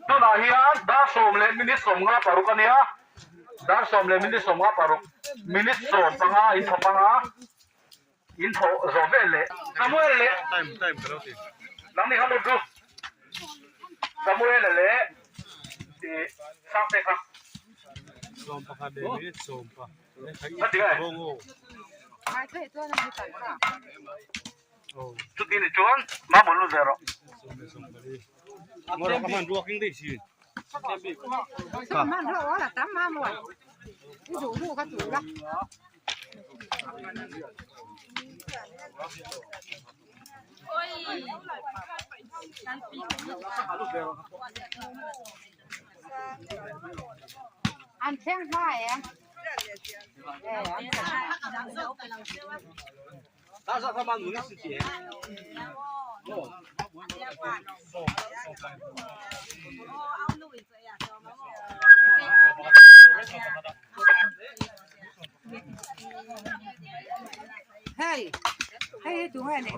Tunah hian dar sawm leh minute 56 a nia, dar sawm leh minute 56, minute 15 in thawk anga in thawh zawh vel leh Samuel leh nang ni kha lut ru Samuel-a leh ih Sangte kha. Chuti ni chuan mamawh lut ve rawh. An thleng hma em? Hei, hei hi tu nge ni?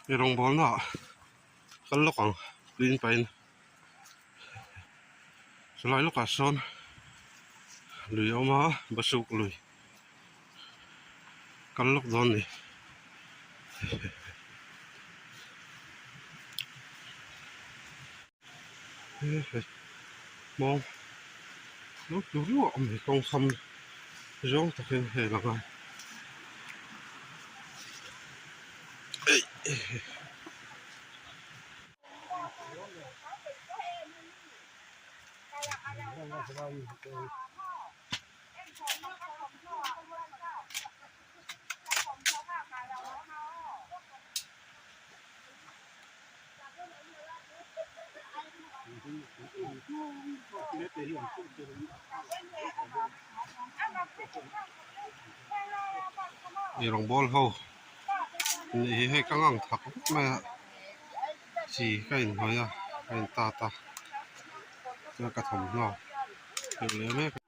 I rawngbawlna ah kal lawk ang tuiin pahin chulai lawkah sawn lui a awm a basuk lui kal lawk dawn a ni. Hmawng lo tlu ruah a awm hi kawng kham zawng takin hei lang a Ei rawngbawl ho nih hi hei ka ngang thak vek mai a chi ka inhnawih a ka in tat a chuan ka thawmhnaw hreuh leh mek a.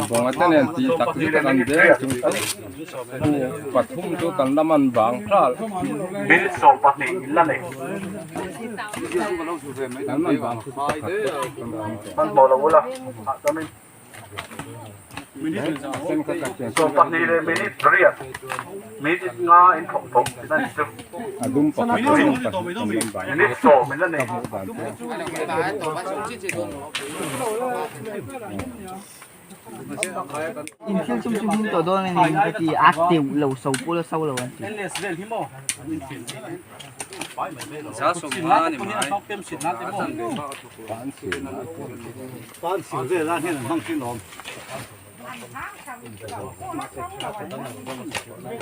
Bawngate nen tih tak zet a kan deng chung chu pathum chu kan la man vang hral. Kan man vang chu pakhat pawh kan awm tawh. A dum pakhat a dum pahnih kan lam vang ka hmuh dan chu. Infield chu chu him tawh dawn a ni ka ti a teuh lo so pawh la so lo an ti.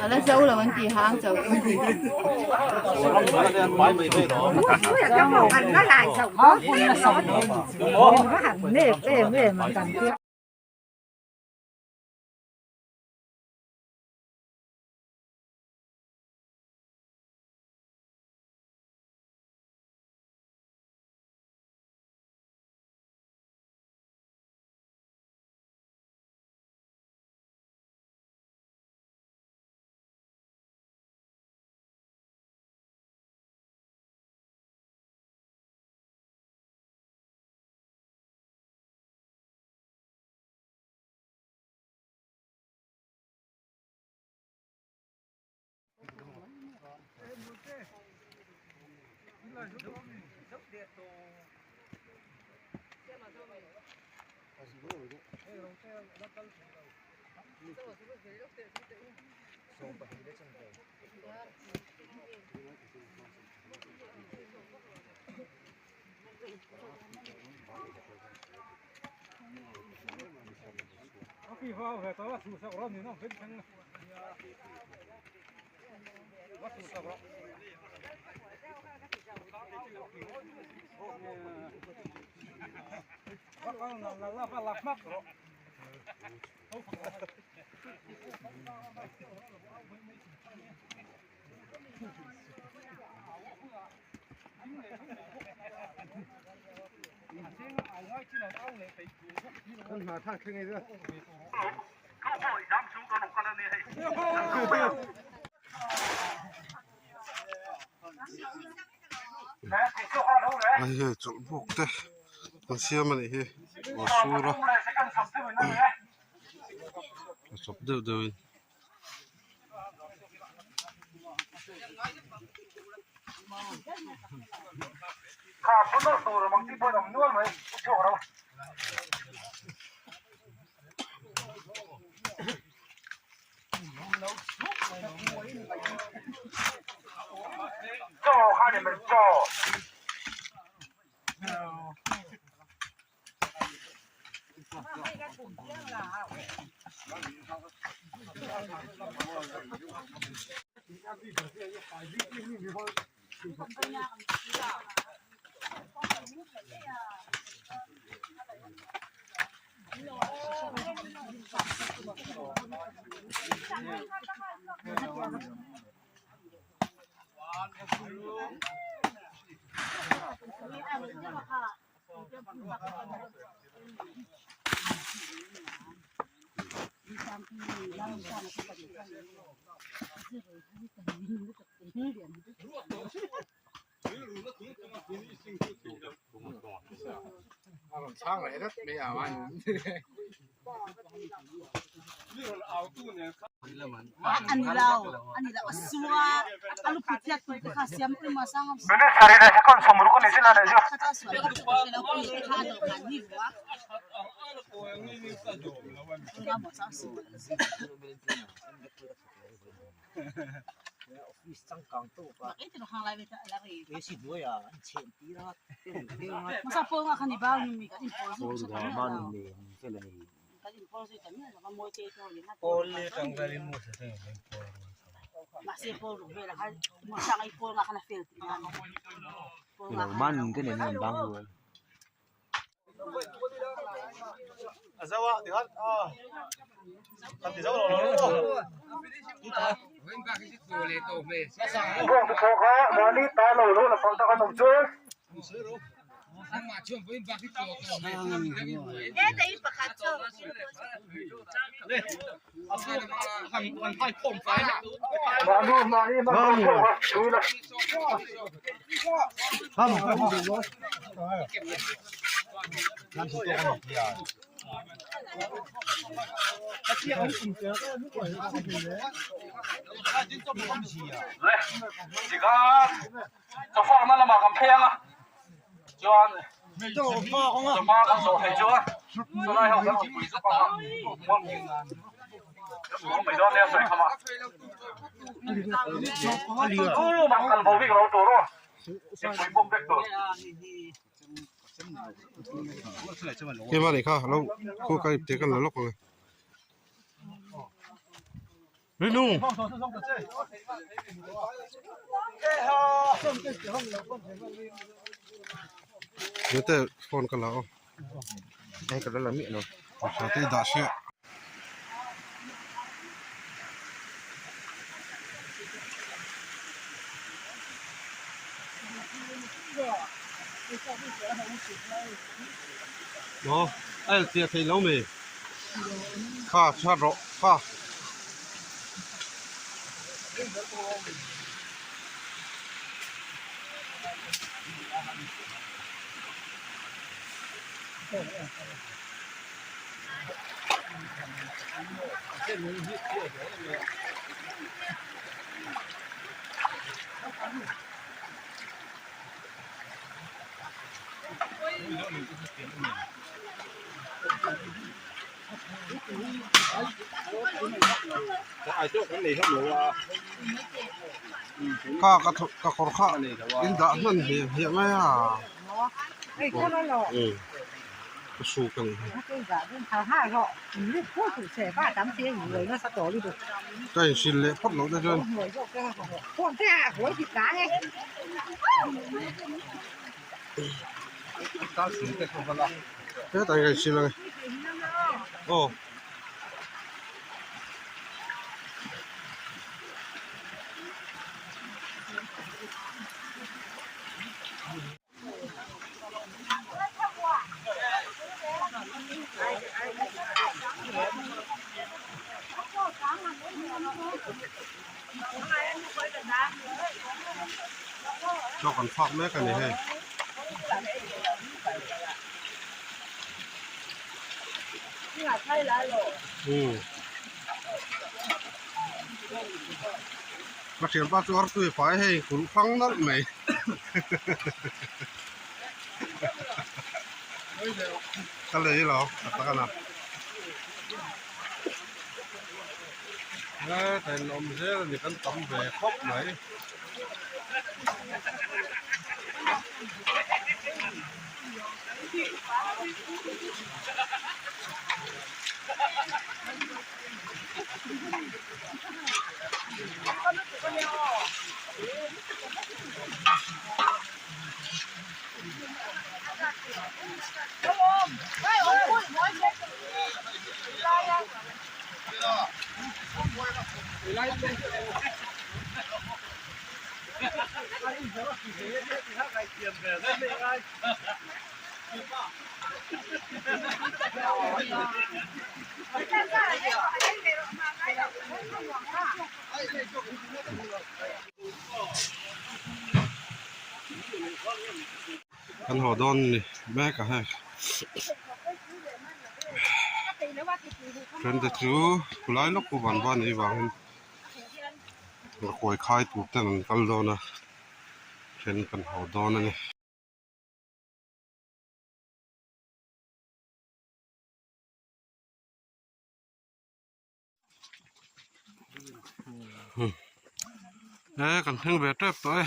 A la zo lo an ti hang chauh. Hei hi chawlhbuk te an siam a nih hi a sur a a chawp deuh deuh in. Minute sarih leh second sawmruk a ni zin a nih chu. Bawng te pawh kha mahni ta lo lo la fang tak an awm chuan. Mahni mahni hman pawh kha tui la. Le tikhan chawfakna lamah kan phei ang a chuan chawhma kan zawh thei chu a chulai ho kan rawn pui zuk ang a muang mai dawn nia sawi kham a tumah kal bo bik lo tur aw mipui pawm vek tur. Keimah nih kha lo khaw ka ipte kan la lawk ang e. Rinung. Nete phone ka la aw. Ai ka la miah lo. Tha te dah hriah. Aw a el chiah theih lo mai kha chhuat rawh kha. Kha ka ka kawr kha in dah hman hmiah hmiah mai a. Ka suk a nih hi. Ka inhrilh leh phawt loh te chuan. Hetah hian ka inhrilh ang e. Aw. Chaw kan fak mek a ni hei. Ka thianpa chu artui fai hei kulh hrang nalh mai. Ka lei lo ka tak a na. Hetah in awm zel a ni kan tam ve khawp mai. Kan haw dawn a ni mek a hei then te chu khulai lawk pawh van van anih vangin kawi khai tur ten an kal dawn a then kan haw dawn a ni. E kan thleng ve tep tawh e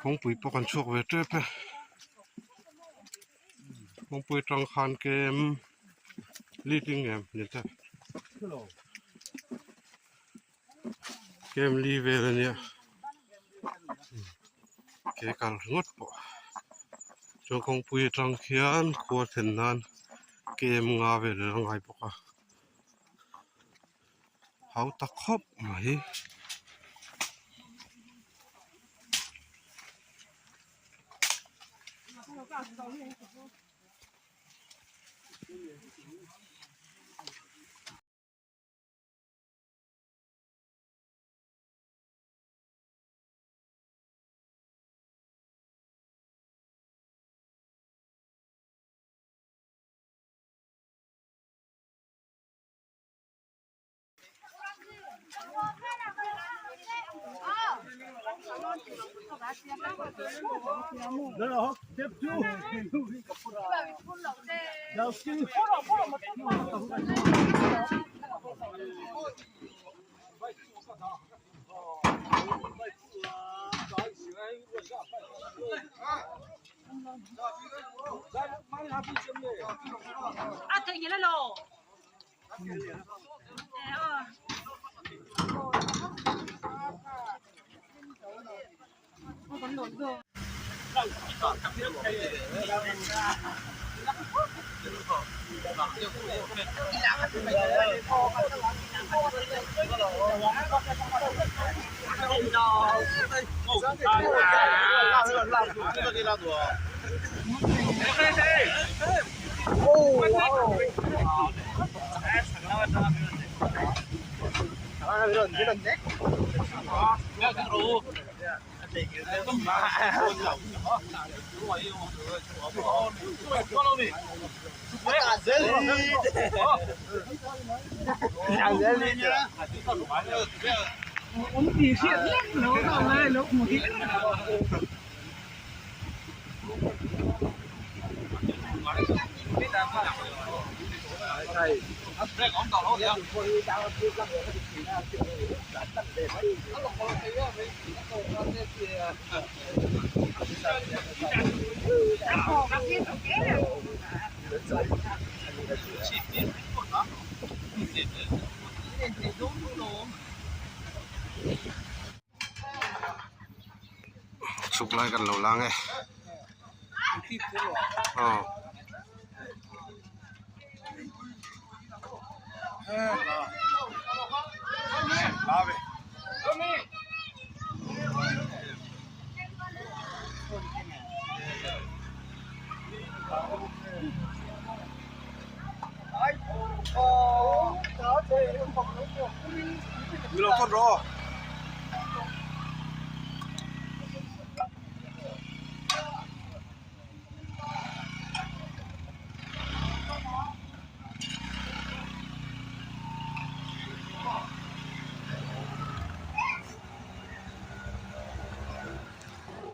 kawngpui pawh kan chhuak ve tep e kawngpui atang khan kem leading em ni te kem li vel ania ke kal ringawt pawh chuan kawngpui atang khian khua thlen nan kem nga vel a ngai bawk a hau ta khawp mai. Chhuk lai kan lo lang e aw.